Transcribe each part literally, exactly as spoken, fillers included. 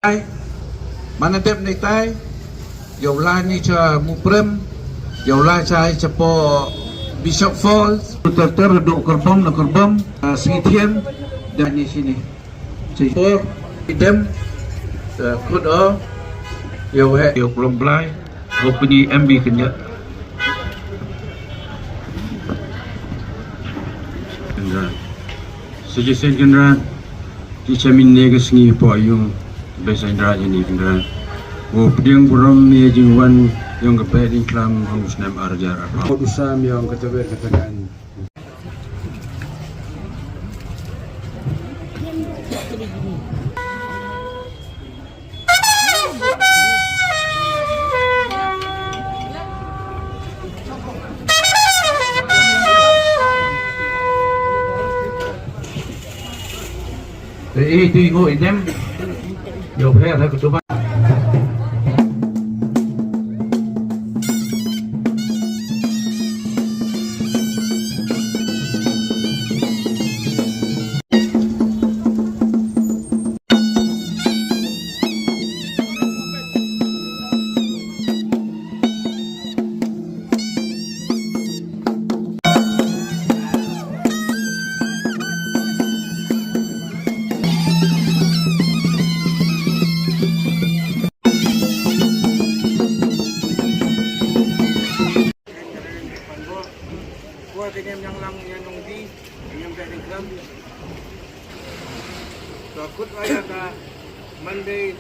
Ai, mana dep ni tai, yow la ni cha Muprem, yow la cha ai cha po Bishop Falls, ter ter do kerbom na kerbom, ah, Singithian, dan ni sini. Cha por, idem, eh, kut o, yow he, yow Plong Blai, yow puni M B kenya. Suggestion kynrad. Ki chamin ne ka sngi po yung be sa indra jani kynrad. Wo pdiang burom ne jingwan yung ka be ding klam hong snem arjar apa. Ko dusam yung ka tabe ka tangan. Eh, eh, tu ingo idem. Yo, phe, phe, kutuba. Ko ka niam yang lang yang nong bi, niam ka ding kram. To kut wa ya ka Monday,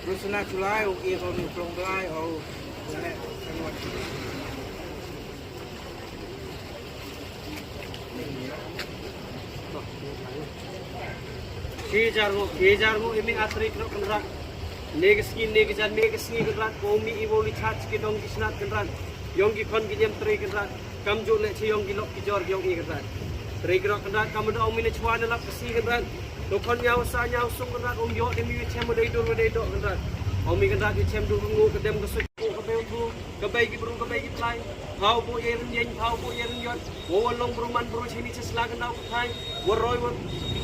Rusna July, o e ko ni Plong Blai, o ne kan wat. Shi jar ngo, shi jar ngo, imi atri kro kynrad. Ne ka sngi, ne ka jan, ne ka sngi kynrad, ko mi i wo li chat ki dong ki snat kynrad. Yong ki khon ki niam trei kynrad. Kam ju leh chi yong ki lok ki jor yong i kynrad. Trei kynrad kynrad kam da ong mi ne chwa ne lap ka si kynrad. Do khon nyaw sa nyaw sung kynrad ong yo de mi chem dei dur dei do kynrad. Ong mi kynrad i chem dur ngu ka dem ka suk ko ka beu tu ka bai ki bru ka bai ki tlai. Hau bo ye rin yen hau bo ye rin yot. Wo wo long bru man bru chini chesla kynrad ka thai. Wo roi wo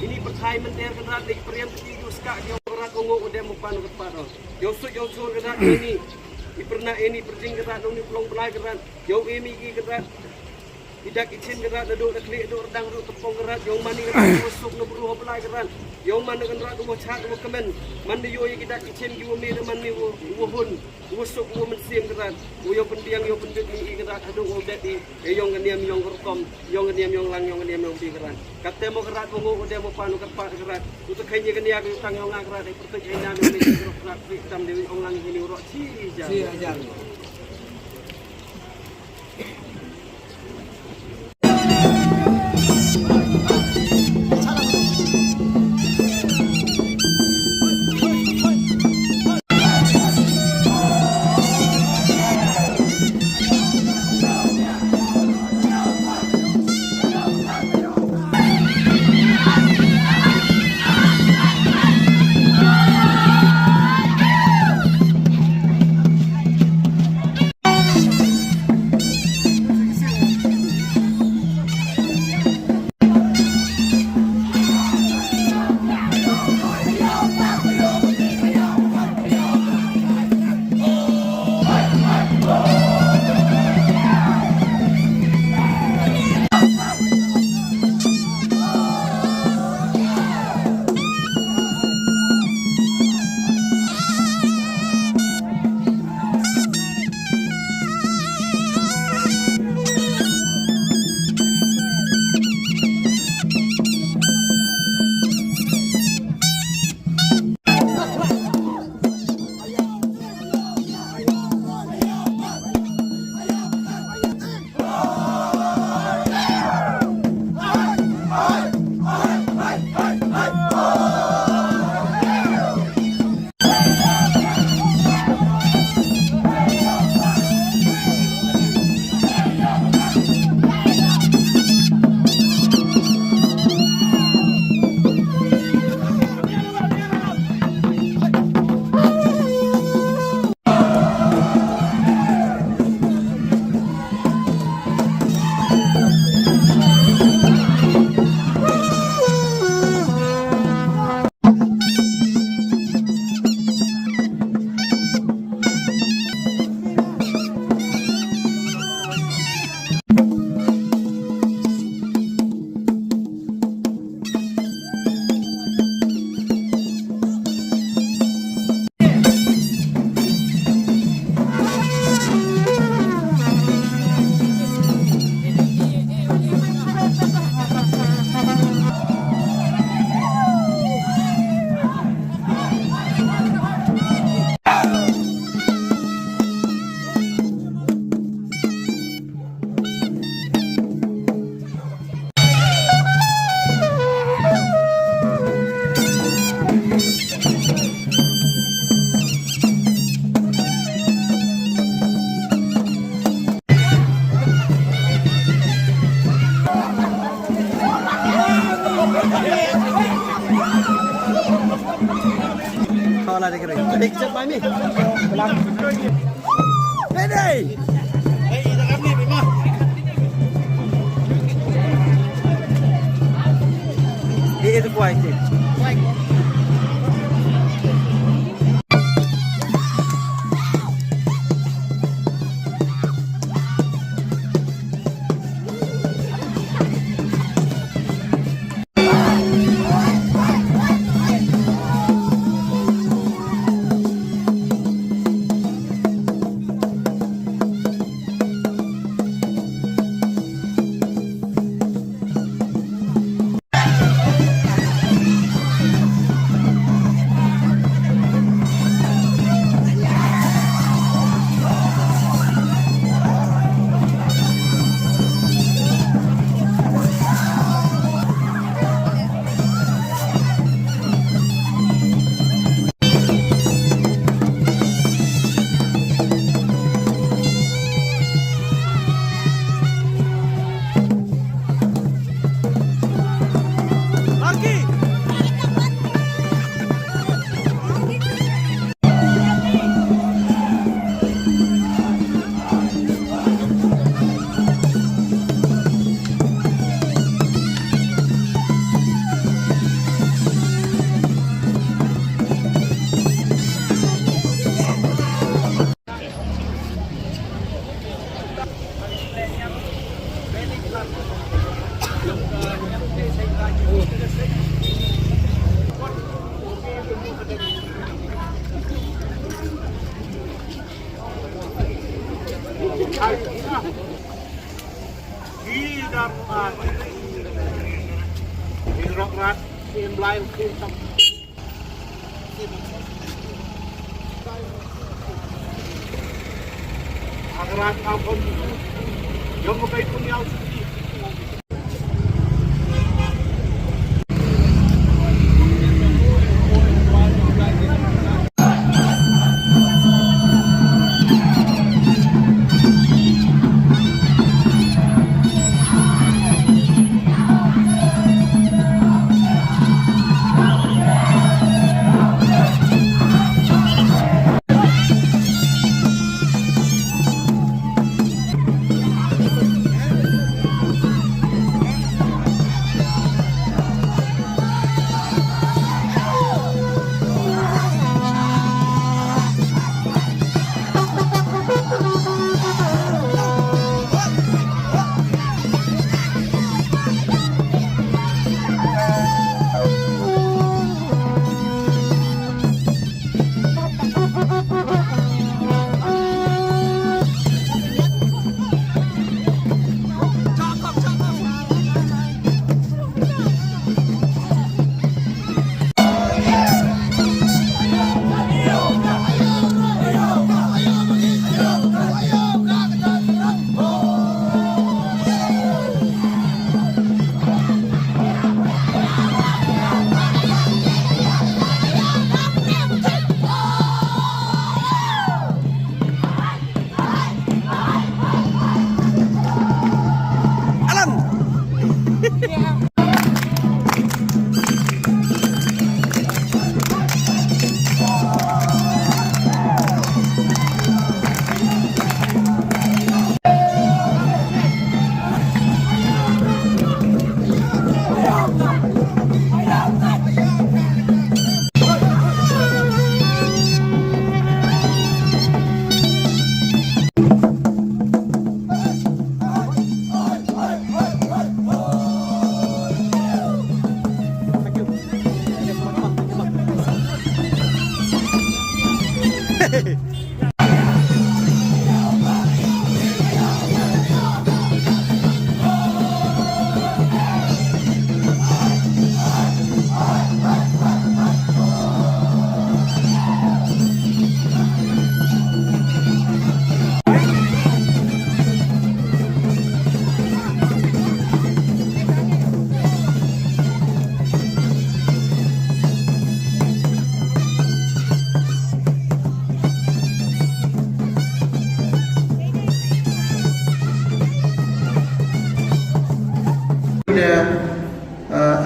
ini perthai menter kynrad lek priam ki yu ska ki ong kynrad ong ngo u dem u pan u kynrad. Yo suk yo chur kynrad ini. I pyrna ini pyrjing kynrad ong ni Plong Blai kynrad. Yow imi ki kynrad. I dak i chin kynrad, na duk na khlieh duk rdang duk tepong kynrad. Yow man i kynrad, wa suk na bru wa blai kynrad. Yow man i kynrad, wa chad wa kmen. Man i yow i ki dak i chin ki wa mih, man i wa, wa hun. Wa suk wa mynsiem kynrad. Wa yow pynbiang, yow pynbit i kynrad. Haduk wa bet i, e yong ka niam, yong ka rukom, yong ka niam, yong lang, yong ka niam, yong bi kynrad. Katte mo kynrad, wa ngo, wa dem, wa pan, wa kyrpad kynrad. U te khein i kynrad, u tang yong nga kynrad, e pyrtuit e nam, yong i kynrad, kynrad, tam de, ong lang, i ni u ro, chi, jar. Chi, jar. Big chip by me. Ready? He is quite.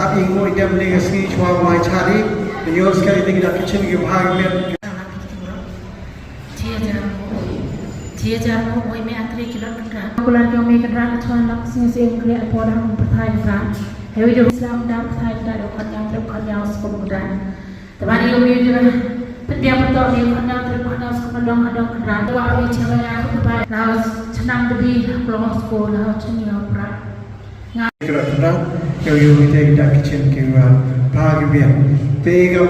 Ap ïa ngi ïa ka sngi shuwa u Mai Charlie, ïa u skhem ïa ki da kitchen ki bha ki met. Ïa jar mo mo me atri ki lok kynrad. Kular ki ong me kynrad, la chwa lak sing sing kri apo da hong pyrthai kynrad. Hewi do slam da pyrthai kynrad, da khon yang trep khon yang skum kynrad. Te ba ni ong me kynrad. Pynbiang pyntok me khon yang trep khon yang skum adong adong kynrad. Wa me chwa ya ku bai. Lao chnam de bi klong sko lao chni lao pra. Kynrad kynrad, ka yu te da kitchen ki wa pa ki biang. Te ka wa